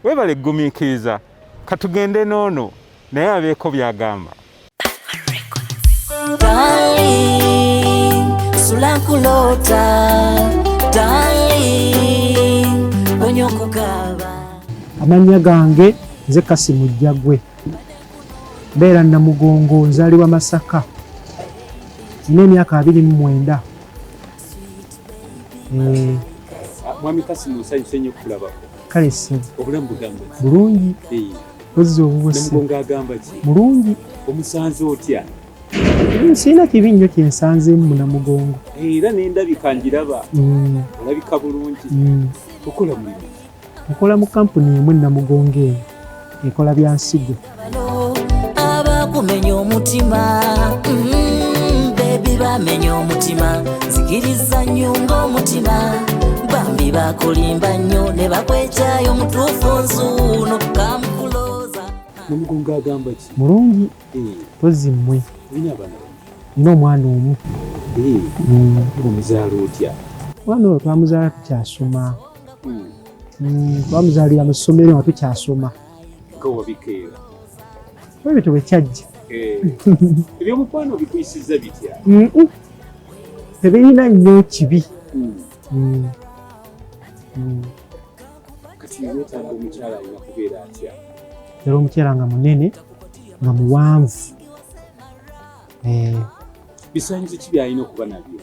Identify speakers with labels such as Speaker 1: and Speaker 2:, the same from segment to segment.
Speaker 1: Webale ggumiikiriza, katugende n'ono naye abeeko by'agamba.
Speaker 2: Darling, sula nkulota, darling, onya okukaaba.
Speaker 3: Amannya gange nze Kasimu Jjagwe, mbeera Namugongo, nzaalibwa Masaka, nina emyaka 29.
Speaker 1: Mwami Kasimu, nsanyuse nnyo okukulabako.
Speaker 3: Kale ssebo.
Speaker 1: Obulamu bugamba ki?
Speaker 3: Bulungi. Ozza obubose.
Speaker 1: Namugongo agamba ki?
Speaker 3: Mulungi.
Speaker 1: Omusanze otya?
Speaker 3: Sirina kibi nnyo kye nsanzeemu mu Namugongo.
Speaker 1: Era n'endabika ngiraba. Olabika bulungi. Okola mulimu ki?
Speaker 3: Nkola mu kampuni emu e Namugongo eyo ekola bya nsigo.
Speaker 2: Bano abakumenya omutima, baby bamenya omutima, nzikiriza nnyo ng'omutima, bambi bakulimba nnyo ne bakwekyayo mutuufu nzuuno kamukulooza.
Speaker 1: Namugongo agamba ki?
Speaker 3: Mulungi. Mpozzi mmwe?
Speaker 1: Olina abaana bameka?
Speaker 3: Nina omwana omu.
Speaker 1: Omuzaala otya?
Speaker 3: Omwana oyo twamuzaala tukyasoma. Twamuzaalira mu ssomero nga tukyasoma.
Speaker 1: Nga wabikeera.
Speaker 3: Ebyo bwe kyajja.
Speaker 1: Ebyomukwano bikuyisizza bitya?
Speaker 3: Tebirina nnyo kibi.
Speaker 1: Kati weetaaga omukyala alina kubeera atya?
Speaker 3: Era omukyala nga munene, nga muwanvu.
Speaker 1: Bisaanyizo ki by'alina okuba nabyo?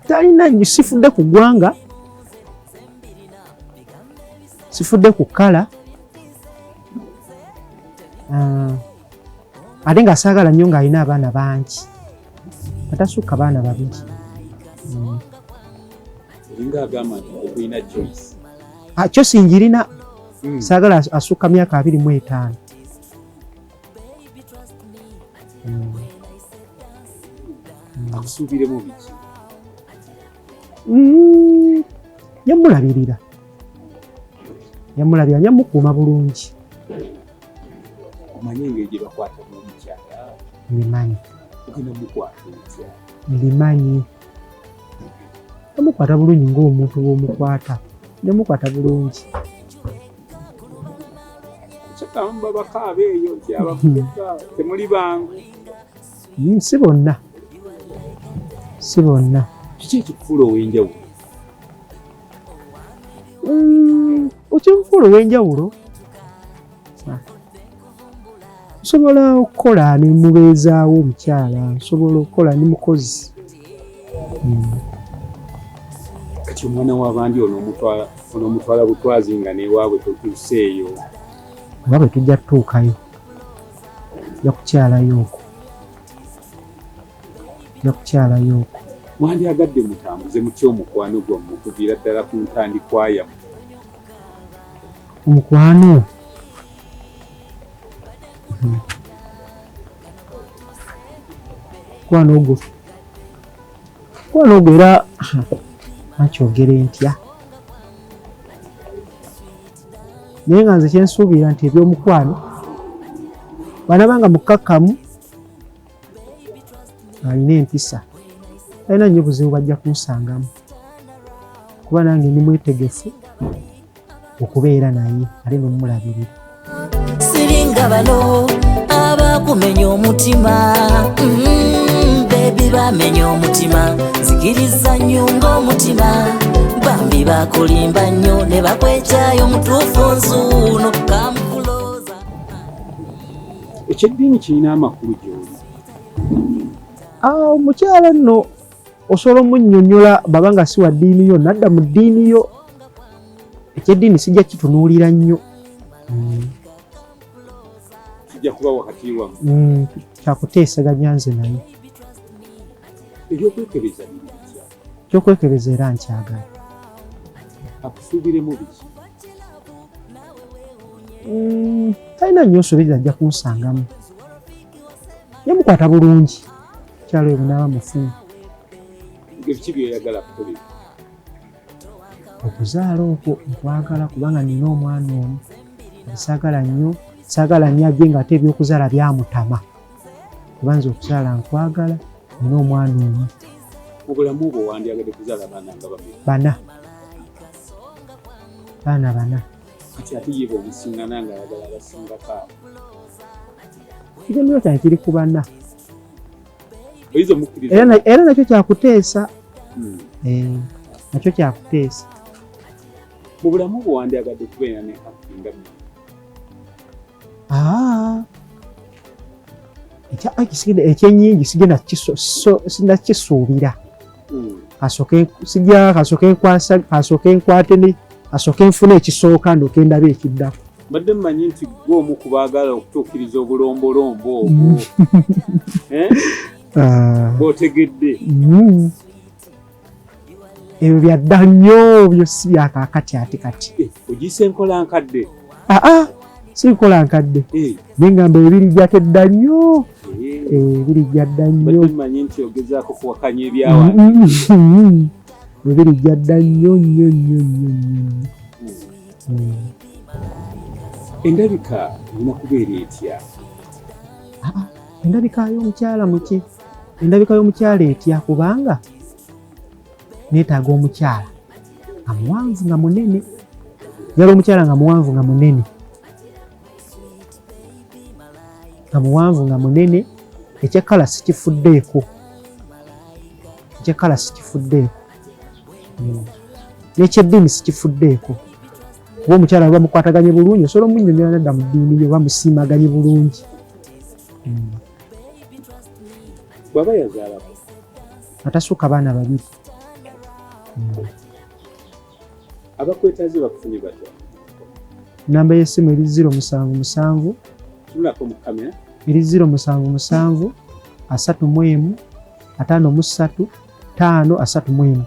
Speaker 3: Talina nnyo, sifudde ku ggwanga, sifudde ku kkala, ate nga saagala nnyo ng'alina abaana bangi, atasukka baana babiri.
Speaker 1: Olinga agamba nti okulina choice.
Speaker 3: Choice njirina. Saagala asukka myaka 25.
Speaker 1: Akusuubiremu biki?
Speaker 3: Yamulabirira. Yamulabirira, nyamukuuma bulungi.
Speaker 1: Omanyi engeri gye bakwatamu omukyala?
Speaker 3: Mbimanyi.
Speaker 1: Ogenda mukwata otya?
Speaker 3: Mbimanyi. Yamukwata bulungi ng'omuntu bw'omukwata. Yamukwata bulungi.
Speaker 1: Kyagamba bakaaba eyo nti abavubuka temuli bangu.
Speaker 3: Si bonna. Si bonna.
Speaker 1: Kiki ekikufuula ow'enjawulo?
Speaker 3: Ekinfuula ow'enjawulo? Nsobola okukola ne mubeezaawo omukyala, nsobola okukola ne mukozi.
Speaker 1: Kati omwana w'abandi onoomutwala butwazi nga n'ewaabwe totuuseeyo.
Speaker 3: Ewaabwe tujja kutuukayo, tujja kukyalayo okwo. Tujja kukyalayo okwo.
Speaker 1: Mwandyagadde mutambuze mutya omukwano gwammwe okuviira ddala ku ntandikwa yammwe?
Speaker 3: Omukwano? Mukwano ogwo. Mukwano ogwo era nakyogere ntya? Naye nga nze kyensuubira nti ebyomukwano bw'anaaba nga mukkakkamu alina empisa, talina nnyo buzibu bajja kunsangamu, kuba nange ndi mwetegefu okubeera naye ate n'omulabirira.
Speaker 2: Siringa bano abakumenya omutima, baby bamenya omutima, nzikiriza nnyo ng'omutima, bambi bakulimba nnyo ne bakwekyayo mutuufu nzuuno kamukulooza.
Speaker 1: Ekyeddiini kirina amakulu gy'oli?
Speaker 3: Omukyala nno osobola omunnyonnyola baba nga si wa ddiini yo, nadda mu ddiini yo. Ekyeddiini sijja kitunuulira nnyo.
Speaker 1: Kijja kuba wakati wammwe.
Speaker 3: Kyakuteeseganya nze naye.
Speaker 1: Ebyokwekebeza biri bitya?
Speaker 3: Ekyokwekebeza era nkyagala.
Speaker 1: Akusuubiremu biki?
Speaker 3: Talina nnyo nsobi ajja kunsangamu. Yamukwata bulungi. Mukyala oyo bw'anaaba mufu.
Speaker 1: Ebiki by'oyagala kukolera?
Speaker 3: Okuzaala okwo nkwagala kubanga nina omwana omu. Saagala nnyo, saagala nnyo ajje ng'ate ebyokuzaala byamutama. Kuba nze okuzaala nkwagala, nina omwana omu.
Speaker 1: Mu bulamu bwo wandyagadde kuzaala baana nga bameka?
Speaker 3: 4. Baana bana.
Speaker 1: Kati ate ye bw'omusingana ng'ayagala abasingako abo?
Speaker 3: Ekigendererwa kyange kiri ku bana.
Speaker 1: Oyinza omukkiriza?
Speaker 3: Era nakyo kyakuteesa. Nakyo kyakuteesa.
Speaker 1: Mu bulamu bwo wandyagadde kubeera ne Aki nga mmeka?
Speaker 3: Ekyennyingi sigenda sinakisuubira. Kasooke sijja, kasooke nkwasa, kasooke nkwate ne kasooke nfune ekisooka, ndyoke ndabe ekiddako.
Speaker 1: Mbadde mmanyi nti gwe omu ku baagala okutuukiriza obulombolombo obwo. Eh? Bw'otegedde.
Speaker 3: Ebyo byadda nnyo, byo si byakaakati ate kati.
Speaker 1: Eh, ogiyise enkola nkadde?
Speaker 3: Aa, si nkola nkadde. Naye ngamba ebirijjako edda nnyo. Ebirijja dda nnyo.
Speaker 1: Mbadde mmanyi nti ogezaako kuwakanya ebyawandiikibwa.
Speaker 3: Ebirijja dda nnyo nnyo nnyo nnyo nnyo.
Speaker 1: Endabika erina kubeera etya?
Speaker 3: Endabika y'omukyala muki? Endabika y'omukyala etya? Kubanga neetaaga omukyala nga muwanvu nga munene. Njagala omukyala nga muwanvu nga munene, nga muwanvu nga munene. Ekyekkala sikifuddeeko, ekyekkala sikifuddeeko. N'ekyeddiini sikifuddeeko, kuba omukyala bwe bamukwataganye bulungi osobola omunnyonnyola nadda mu ddiini ye, oba musiimaganye bulungi.
Speaker 1: Bw'aba yazaalako?
Speaker 3: Atasukka baana babiri.
Speaker 1: Abakwetaaze bakufunye batya?
Speaker 3: Namba y'essimu eri 077
Speaker 1: Tunulako mu kamera.
Speaker 3: Eri 077 31 53 531.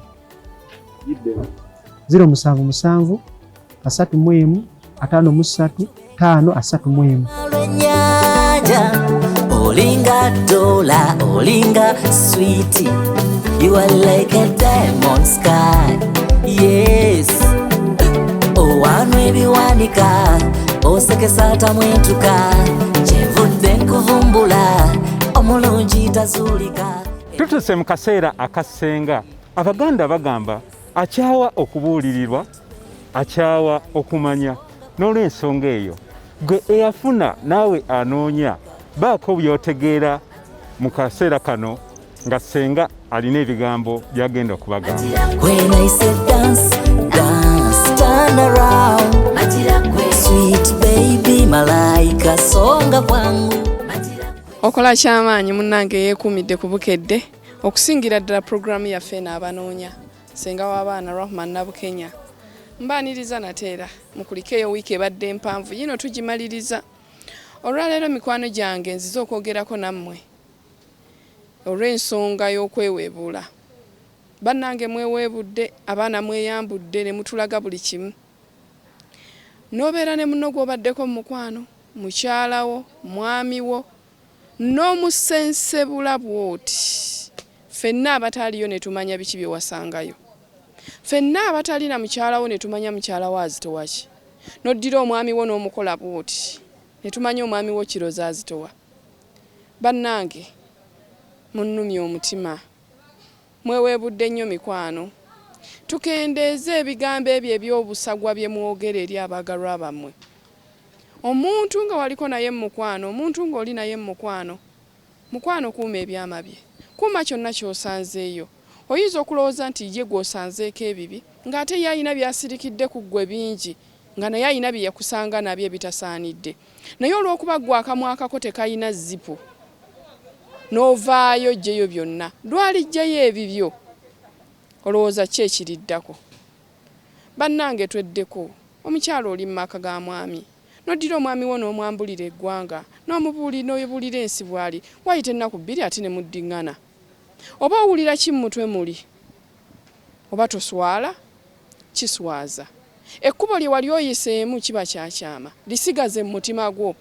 Speaker 1: Giddemu.
Speaker 3: 077 31 53 531.
Speaker 2: Lwennyanja olinga dola, olinga sweet, you are like a diamond sky, yes. Owanwa ebiwanika, osekesa tamwentuka, kyenvudde nkuvumbula, omulungi tazuulika.
Speaker 1: Tutuuse mu kaseera akasenga. Abaganda bagamba akyawa okubuulirirwa akyawa okumanya. N'olw'ensonga eyo, gwe eyafuna naawe anoonya, baako by'otegeera mu kaseera kano nga ssenga alina ebigambo by'agenda okubagamba.
Speaker 2: When I say dance, dance, turn around. Sweet baby, malaika, songa kwangu.
Speaker 4: Okola kyamaanyi munnange yeekuumidde ku Bukedde, okusingira ddala puroguramu yaffe eno Abanoonya. Senga w'abaana Rahman Nabukenya mbaaniriza nate era mukulikeeyo. Wiiki ebadde empanvu yino tugimaliriza olwaleero. Mikwano gyange, nzize okwogerako nammwe olw'ensonga y'okweweebuula. Bannange, mweweebudde, abaana mweyambudde ne mutulaga buli kimu, n'obeera ne munno gw'obaddeko mu mukwano, mukyalawo, mwami wo, n'omusensebula bw'oti. Ffenna abataaliyo ne tumanya biki bye wasangayo. Ffenna abatalina mukyalawo ne tumanya mukyalawo azitowa ki. N'oddira omwami wo n'omukola bw'oti ne tumanya omwami wo kiroza azitowa. Bannange, munnumya omutima, mweweebudde nnyo. Mikwano, tukendeeze ebigambo ebyo eby'obusagwa bye mwogera eri abaagalwa bammwe. Omuntu nga waliko naye mu mukwano, omuntu ng'oli naye mu mukwano, mukwano, kuuma ebyama bye, kuuma kyonna ky'osanzeeyo. Oyinza okulowooza nti ye gw'osanzeeko ebibi, ng'ate ye alina by'asirikidde ku ggwe bingi, nga naye alina bye yakusanga nabyo ebitasaanidde. Naye olw'okuba ggwe akamwakako tekalina zipu, n'ovaayo ggyeyo byonna, lwalijjayo ebibyo, olowooza ki ekiriddako? Bannange, tweddeko. Omukyalo oli mu maka ga mwami, n'oddira omwami wo n'omwambulira eggwanga, n'omubuulira ensi bw'ali. Wayita ennaku 2 ate ne muddiŋŋana. Oba owulira ki mu mutwe muli? Oba toswala? Kiswaza. Ekkubo lye wali oyiseemu kiba kyakyama, lisigaze mu mutima gwo.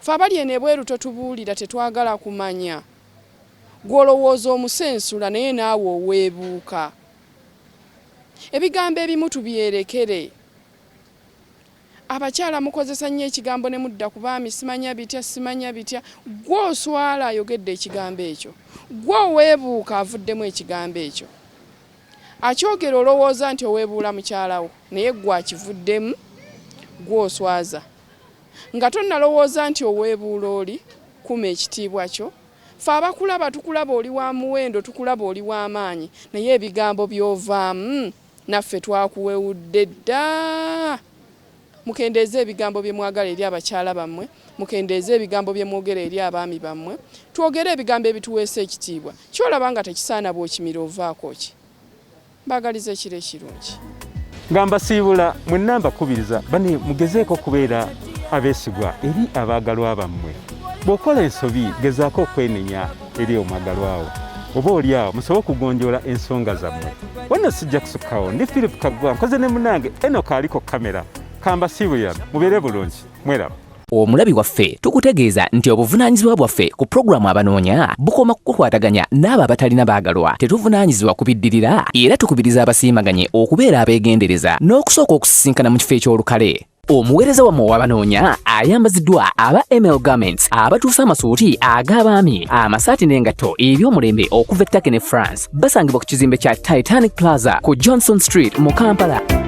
Speaker 4: Fe abali eno ebweru totubuulira, tetwagala kumanya. Gw'olowooza omusensula, naye naawe oweebuuka. Ebigambo ebimu tubyerekere. Abakyala mukozesa nnyo ekigambo ne mudda ku baami, simanya bitya, simanya bitya. Gwe oswala ayogedde ekigambo ekyo, gwe oweebuuka avuddemu ekigambo ekyo. Akyogera olowooza nti oweebuula mukyala wo, naye ggwe akivuddemu, ggwe oswaza. Nga tonnalowooza nti oweebuula oli, kuuma ekitiibwa kyo. Ffe abakulaba tukulaba oli wa muwendo, tukulaba oli wa maanyi, naye ebigambo by'ovaamu naffe twakuwewudde dda. Mukendeeze ebigambo bye mwagala eri abakyala bammwe, mukendeeze ebigambo bye mwogera eri abaami bammwe. Twogere ebigambo ebituweesa ekitiibwa. Ky'olaba nga tekisaana bw'okimira ovaako ki? Mbaagaliza ekiro ekirungi.
Speaker 1: Nga mbasiibula mwenna mbakubiriza bane mugezeeko okubeera abeesigwa eri abaagalwa bammwe. Bw'okola ensobi gezaako okwenenya eri omwagalwa wo oba oli awo musobole okugonjoola ensonga zammwe. Wano sijja kusukkawo, ndi Philip Kaggwa nkoze ne munnange Enock aliko kamera. Kambasiibulira mubeere bulungi mweraba.
Speaker 5: Omulabi waffe tukutegeeza nti obuvunaanyizibwa bwaffe ku pulogulaamu Abanoonya bukoma ku kukwataganya n'abo abatalina baagalwa. Tetuvunaanyizibwa ku biddirira era tukubiriza abasiimaganye okubeera abeegendereza n'okusooka okusisinkana mu kifo eky'olukale. Omuweereza wammwe ow'Abanoonya ayambaziddwa aba ML Garments abatuusa amasuuti ag'abaami, amasaati n'engatto eby'omulembe okuva e Turkey ne France. Basangibwa ku kizimbe kya Titanic Plaza ku Johnson Street mu Kampala.